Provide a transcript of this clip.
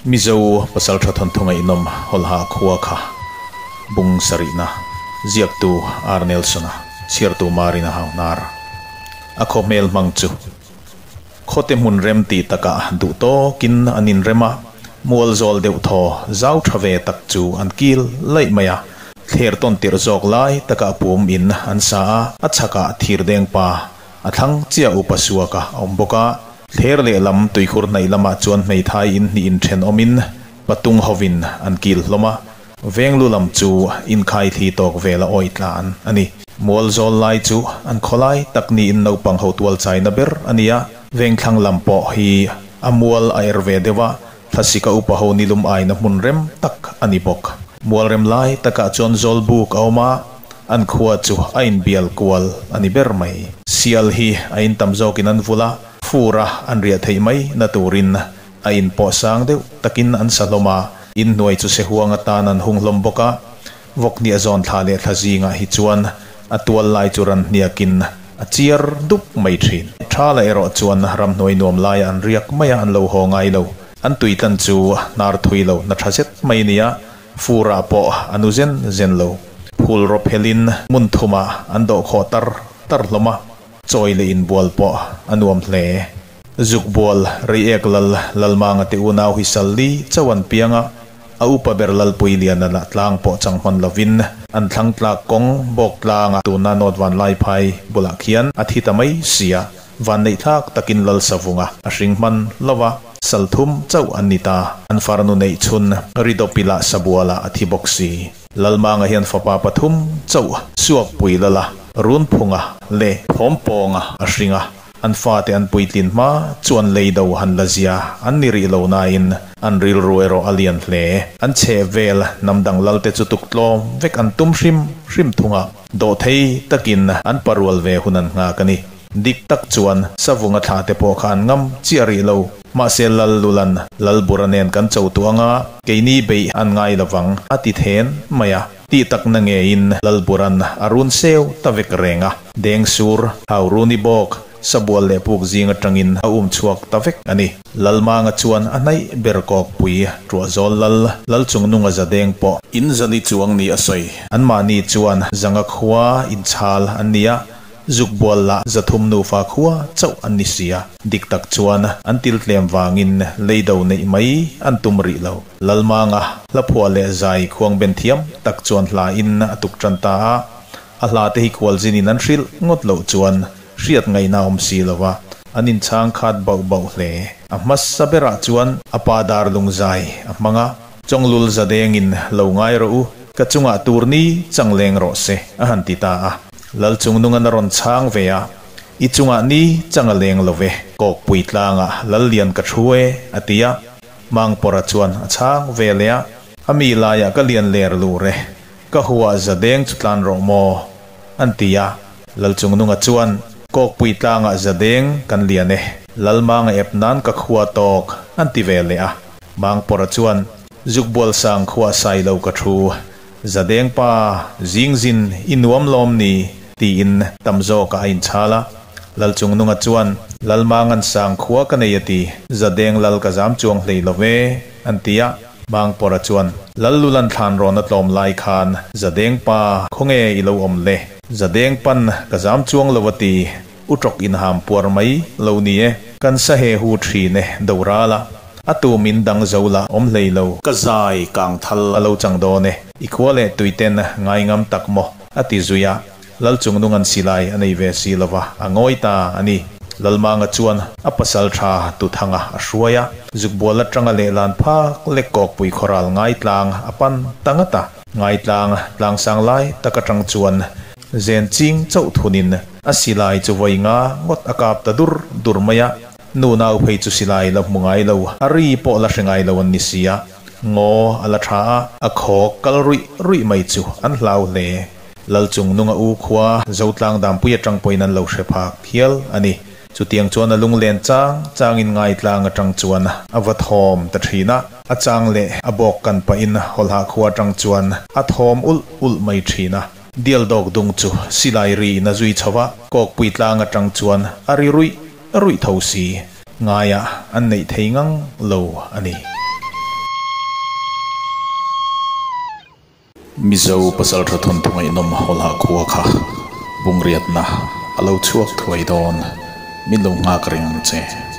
Mizo Pasaltha thawnthu ngaihnawm Hawlha khua kha bung sarihna ziaktu R Nelson-a chhiartu Marina Hauhnar a khaw hmel hmang chu khawte hmun rem tih takah duh tawkin an inrem a, mual zawl deuh thaw zau tha ve tak chu an kil laih mai a, thler tawn tirh zawk lai takah pum in an sa a, a chhakah thirdeng pa A thlang chiah upa suak a awm bawk a, thler lehlam tuikhur hnaih lamah chuan hmeithai in hnih inthen awmin patung hovin an kil hlawm a, venglu lam chu inkhai thli tawk vel a awi tlan a ni. Mual zawl lai chu an khawlai tak niin naupang ho tual chaina ber a ni a, vengthlang lam pawh hi a mual a er ve deuh a, thlasika upa ho nilum aina hmun rem tak a ni bawk. Mual rem lai takah chuan zawlbuk a awm a, An khua chu a inbial kual a ni ber mai. Sial hi a in tam zawkin an vul a, fur a an riah theih mai na turin a in pawh sang deuh takin an sa hlawm a, inhnuai chu sehuang atan an hung hlawm bawk a, vawkhniah zawn thla leh thla zingah hi chuan a tual lai chu ran hniakin a chiar dup mai thin. Thala erawh chuan ramhnuai nuam laiah an riak mai a, an lo haw ngai lo. An tuitlan chu hnar thui lo na tha zet mai a ni a, Furah pawh a nu zen zen lo. Phul rawp helin hmun thumah an dawh khawh tar tar hlawm a, chawi leh inbual pawh a nuam hle. Zukbual, Reiek Lal, Lalmanga te unau hi Salli chauh an piang a, a upa ber Lalpui Liana lah tlang pawh chang hman lovin an thlang tlak kawng bawk tlanga tuna North Vanlaiphai bulah khian a thi ta mai si a. Vanneihthlak takin Lal Savunga a hring hman lo a, sal thum chauh an ni ta. An farnu neih chhun Ridawpila Sabuala a thi bawk si. Lalmanga hian fapa pathum chauh Suakpui Lala, Runphunga leh Thawmpawnga a hring a. An fate an puitlin hma chuan lei do han la zia an ni rih lo nain an rilru erawh a lian hle. An chheh vel hnam dang Lalte chu tuktlawm vek an tum hrim hrim thung a, dawhthei takin an parual ve hun an nghak a ni. Dik tak chuan Savunga thla te pawh kha an ngam chiah rih lo. Mahse Lal Lulan, Lalbura nen kan cho tuh anga, keini beih an ngai lovang, a ti then mai a. Tih takna ngeiin Lalburan a run seu ta vek reng a. Deng sur, hau runi bawk, sabual leh puk zing atangin a um chhuak ta vek a ni. Lalmanga chuan a hnaih ber kawkpui, Tuahzawl Lal, Lalchungnunga zadeng pawh. In zali chuang ni a sawi. Anmahni chuan zanga khua inchhal an ni a. Zukbual lah 300 nufa khua chauh an ni si a, dik tak chuan an til tlem vangin leido neih mai an tum rih lo. Lalmanga hlaphuah leh zai khuangben thiam tak chuan hla in a tuk tan ta a, a hla te hi khualzinin an hrilh ngawt loh chuan hriat ngaihna awm si lo va, an inchhang khat bauh bauh hle. A hmasa berah chuan a pa darlung zai a hmang a, Chawnglul zadengin lo ngai rawh u, ka chungah turni chang leng rawh se a han ti ta a. Lal chungnungan a rawn chhang ve a, I chungah ni chang a leng lo ve, kawkpui tlangah Lal lian ka thu e, a ti a. Mangpawrha chuan a chhang ve leh a, A mi laiah ka lian ler lur e, ka huah za deng chu tlan rawh maw? an ti a. Lal chungnunga chuan, Kawkpui tlangah za deng kan lian e, Lal manga ep nan ka khua tawk, an ti ve leh a. Mangpawrha chuan, Zukbual sang khuah sai lo ka thu, Zadeng pa, zing zin i nuam lawm ni? tiin tam zawkah a inchhal a. Lalchungnunga chuan, Lalmangan sang khua ka nei a ti, Zadeng lal ka zam chuang hlei lo ve, an ti a. Mangpawrha chuan, Lallulan thlan rawn a tlawm lai khan Zadeng pa, khawnge i lo awm le? Zadeng pan ka zam chuang lo a ti, U tawk inham puar mai lo ni e. Kan sa he hu thin e, do ral a. A tu min dang zo la awm hlei lo. Ka zai kang thal a lo chang dawn e. I khua leh tui ten ngai ngam tak maw? A ti zui a. Lal chungnung an silai a nei ve si lova, a ngawi ta a ni. Lalmanga chuan a pasal tha Tuthanga a hruai a. Zukbual atanga lehlan phak lek kawkpui khawral ngaitlang a pan ta ngat a. Ngaitlang tlangsang lai tak atang chuan Zen ching chauh thunin a silai chu vawi nga ngawt a kap ta dur dur mai a, nu nau phei chu silai la hmu ngai lo, a ri pawh la hre ngai lo an ni si a, ngaw a la tha a, a khawk kal ruih ruih mai chu an hlau hle. Lalchung nunga u khua Zotlang Dampui atang pawhin an lo hre phak hial a ni. Chutiang chuan a lunglen chang changin ngaitlang atang chuan a va thawm ta thin a, a chang leh a bawk kan pahin hawlhah khua atang chuan a thawm ulh ulh mai thin a. Dial dawk dung chu silai ri in a zui chho a, kawkpui tlang atang chuan a ri ruih ruih tho si. Ngaiah an neih thei ngang lo a ni. Mizo pasaltha thawnthu ngaihnawm hawlha khua kha bungriatna a lo chhuak thuai dawn, min lo nghak reng ang che.